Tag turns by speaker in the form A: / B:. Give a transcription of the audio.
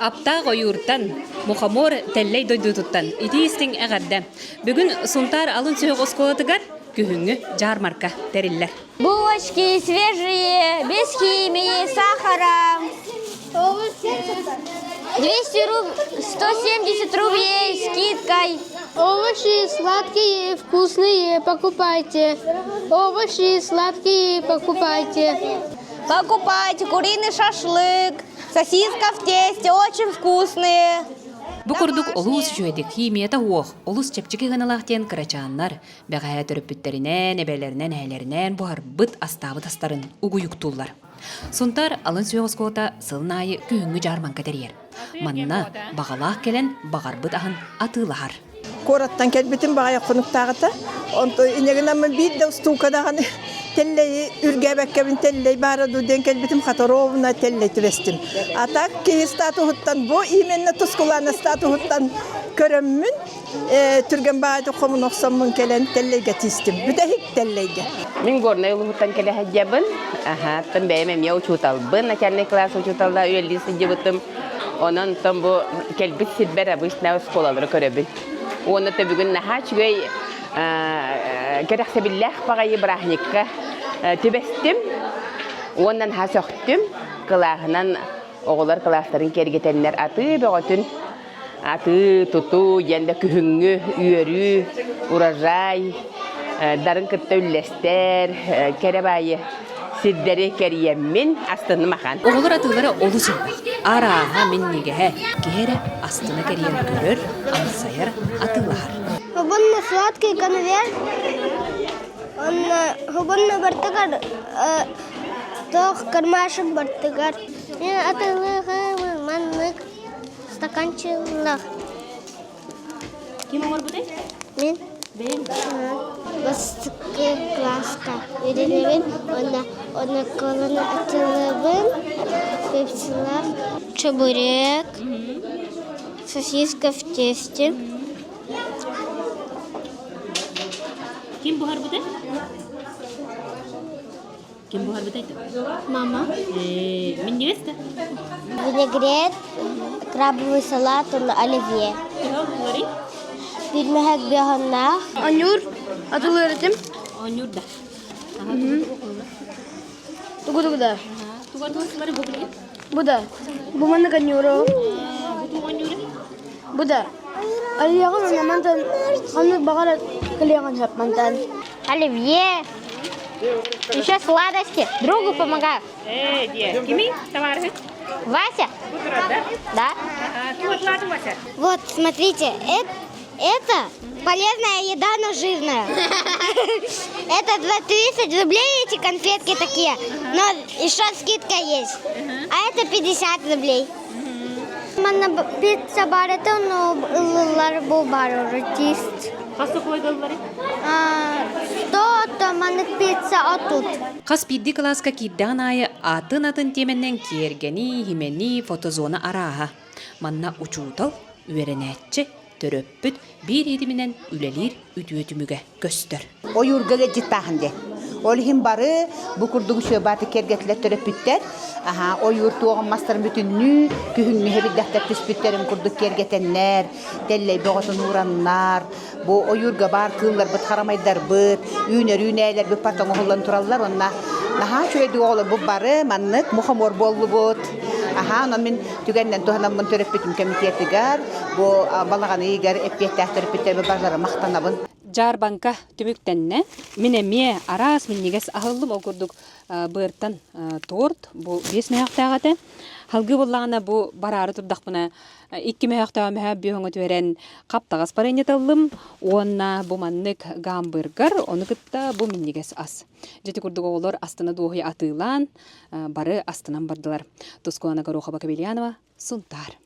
A: Аптаах ойууртан, мухомор тэллэй дойдутуттан итии-истиҥ эҕэрдэ! Бүгүн Сунтаар алын сүһүөх оскуолатыгар күһүҥҥү дьаармарка тэриллэр.
B: Булочки свежие, без химии, сахара. 200 руб... 170 рублей скидкой.
C: Овощи сладкие, вкусные, покупайте. Овощи сладкие, покупайте.
B: Покупайте куриный шашлык, сосиска в тесте, очень вкусные.
A: Бу курдук олус үчүгэйдик химията уох, олус чэпчэки гыналаах диэн кырачааннар бэҕэһээ төрөппүттэринэн, эбэлэринэн, эһэлэринэн буһарбыт, астаабыт астарын угуйуктууллар. Сунтаар алын сүһүөх оскуолата сылын аайы күһүҥҥү дьаарбаҥка тэрийэр. Манна баҕалаах кэлэн баҕарбыт аһын атыылаһар.
D: Куораттан кэлбитим баҕайы хонуктааҕыта. Онтон инньэ биир да устуука даҕаны тэллэйи үргээбэккэбин тэллэй баара дуу диэн кэлбитим Хаторовна тэллэй түбэстим. А так киһи статуһуттан бу именно Тускулаана статуһуттан көрөммүн түргэн баҕайытык хомун охсоммун кэлэн тэллэйгэ тиистим. Бүтэһик тэллэйгэ.
E: Мин Горнай улууһуттан кэлэ сылдьабын. Аха, оттон бэйэм эмиэ учууталбын, начальный класс учууталла үлэлии сылдьыбытым. Онон оттон бу кэлбит сирбэр обычно оскуолалары көрөбүн. Уонна то бүгүн наһаа үчүгэй кэрэхсэбиллээх баҕайы бырааһынньыкка түбэстим. Уонна наһаа сөхтүм. Кылааһынан оҕолор кылаастарын киэргэтэннэр атыы бөҕөтүн атыы-тутуу диэн да күһүҥҥү үөрүү, урожай дарын кытта үллэстэр, кэрэ баайы сирдэри кэрийэммин астынным ахан.
A: Оҕолор атыылара олус элбэх. Арааһа минньигэһэ, киһи эрэ астына кэрийэн көрөр, амсайар, атыылаһар.
B: Хобунна сладкий конверт, онно хобунна бартыгар туох кармашек бартыгар. Мен атыылыгым маннык Стаканчылах.
A: Ким оҥорбутай?
B: Мин.
A: Бэйэҥ?
B: Бастакы класска үөрэнэбин уонна оноколону атыылыыбын, пепсилар, чебурек, сосиска в тесте.
A: Ким буһарбытай? Ким буһарбытай
B: Мама.
A: Минньигэс да?
B: Винегрет, крабовый салат, оливье. Билмэһэк быһаннаах.
C: Онньуур атылыыр этим.
A: Онньуур да.
C: Тугу тугу да?
A: Тугу атыласылары бу билигин?
C: Бу да. Бу маннык онньууру.
A: Бу тугу онньуура?
C: Бу да. Алиягын уонна мантан ханнык баҕар кэлиэҕин сөп мантан.
B: Оливье. Еще сладости. Другу помогаю.
A: Э, где? Кими, товарищ?
B: Вася?
A: Да?
B: Да.
A: Ага, Вася?
B: Вот, смотрите, это, это полезная еда, но жирная. Это 230 рублей эти конфетки такие, но еще скидка есть. А это 50 рублей. Манна пицца барыта, но ыллылар бу бар тист.
A: Хас сокуойдаллары?
B: Что маннык пицца отут.
A: Хас биирдии кылааска киирдэҕин аайы атын-атын тиэмэннэн киэргэни, химэни, фотозона арааһа. Манна учуутал, үөрэнээччи, төрөппүт биир илиминэн үлэлиир үтүө түмүгэ көстөр.
F: Ойуурга ыалдьыттааһын диэн. Ол иһин бары бу курдук үчүгэйбааты киэргэтилэр төрөппүттэр. Аха, ойуур туоҕун мастарын бүтүннүү күһүҥҥү хэбирдэхтэр түспүттэрин курдук киэргэтэннэр, тэллэй бөҕөтүн уураннар, бу ойуурга баар кыылларбыт, харамайдарбыт, үүнэр үүнээлэрбит барыта оҥоһуллан тураллар. Онно наһаа үчүгэйдик оҕолорбут бары маннык мухомор буоллубут. Аха, онон мин түгэннэн туһанаммын төрөппүтүм комитетыгар, бу балаҕан ыйыгар эппиэттээх төрөппүттэрбит барылара махтанабын.
A: Дьаарбаҥка түмүктэннэ. Мин эмиэ араас минньигэс аһыллым. Ол курдук быартан торт, бу биэс мөһөхтөөх этэ. Халгыы буоллаҕына бу бараары турдахпына икки мөһөхтөөх мөһө бүөҥө түһэрэн хаптаҕас барыанньатыллым уонна бу маннык гамбургер, ону кытта бу минньигэс ас. Дьэ курдук оҕолор астына дуоһуйа атыылаан, бары астынан бардылар. Тускулана Горохова-Кабельянова, Сунтаар.